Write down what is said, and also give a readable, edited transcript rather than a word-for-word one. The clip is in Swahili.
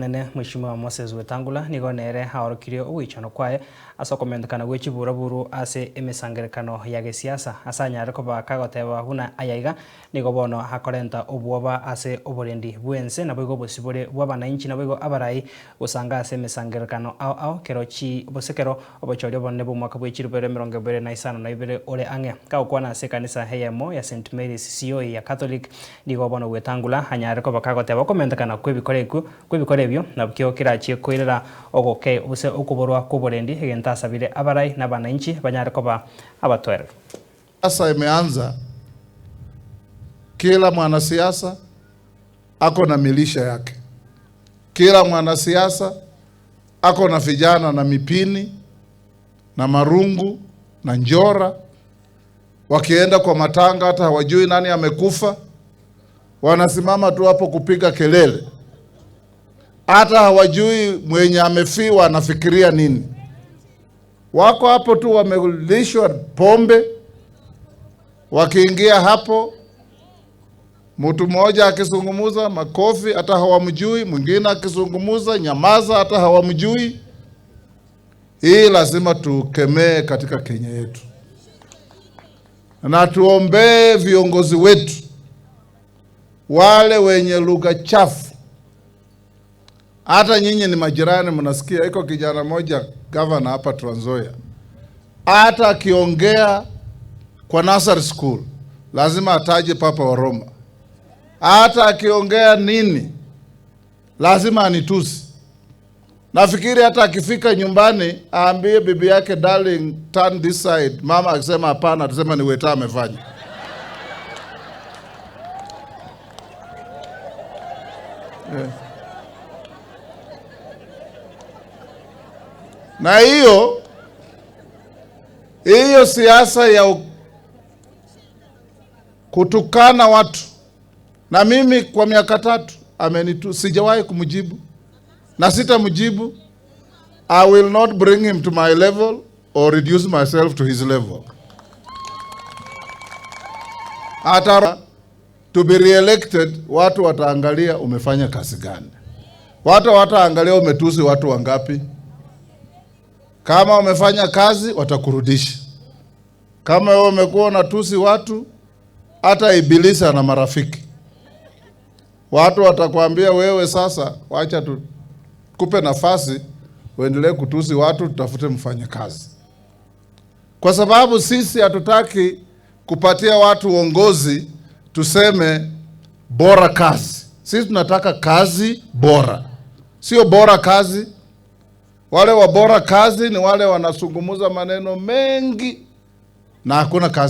Nene Mheshimiwa Moses Wetangula nigo nere aorokirie ogoichano kwaye ase okomentekana gwe chiburaburu ase emesangerekano ya gesiasa ase anyare koba kagoteba buna aya iga nigo bono akorenta obwoba ase oborendi bwense naboigo obosibore bwa abananchi naboigo abarai gosanga ase emesangerekano ao ao kero chi gose kero obochori obonene bwa omwaka bwa chirubere emerongo ebere na isano na ibere ore ang'e. Kagokwana ase ekanisa eyemo ya St Mary's COE ya Catholic nigo bono Wetangula anyare koba kagoteba okomentekana kw'ebikora ekio kw'ebikora ebio nabkio kerachie koirera ogoke gose okoborwa kw'oborendi egento asabire abarai na abananchi banyare koba abatoereru. Sasa imeanza, kila mwanasiasa ako na milisha yake, kila mwanasiasa ako na vijana na mipini na marungu na njora. Wakienda kwa matanga hata hawajui nani amekufa, wanasimama tu hapo kupiga kelele, hata hawajui mwenye amefiwa anafikiria nini. Wako hapo tu wamelishwa pombe. Wakiingia hapo, mtu mmoja akizungumuza makofi, hata hawamjui. Mwingine akizungumuza nyamaza, hata hawamjui. Hii lazima tukemee katika Kenya yetu, na tuombee viongozi wetu wale wenye lugha chafu. Hata nyinyi ni majirani, mnasikia iko kijana moja gavana hapa Trans Nzoia, hata akiongea kwa nursery school lazima ataje Papa wa Roma. Hata akiongea nini lazima anitusi. Nafikiri hata akifika nyumbani aambie bibi yake, darling, turn this side. Mama akisema hapana, atasema ni Weta amefanya. Yeah. Na hiyo hiyo siasa ya kutukana watu, na mimi kwa miaka 3 amenitu, sijawahi kumjibu na sitamjibu. I will not bring him to my level or reduce myself to his level. Hata to be re-elected, watu wataangalia umefanya kazi gani. Watu wataangalia umetusi watu wangapi. Kama umefanya kazi watakurudisha. Kama wewe umekuwa unatusi watu, hata ibilisi ana marafiki. Watu watakwambia wewe sasa, wacha tukupe nafasi uendelee kutusi watu, tutafute mfanye kazi. Kwa sababu sisi hatutaki kupatia watu uongozi tuseme bora kazi. Sisi tunataka kazi bora, sio bora kazi. Wale wa bora kazi ni wale wanazungumza maneno mengi na hakuna kazi.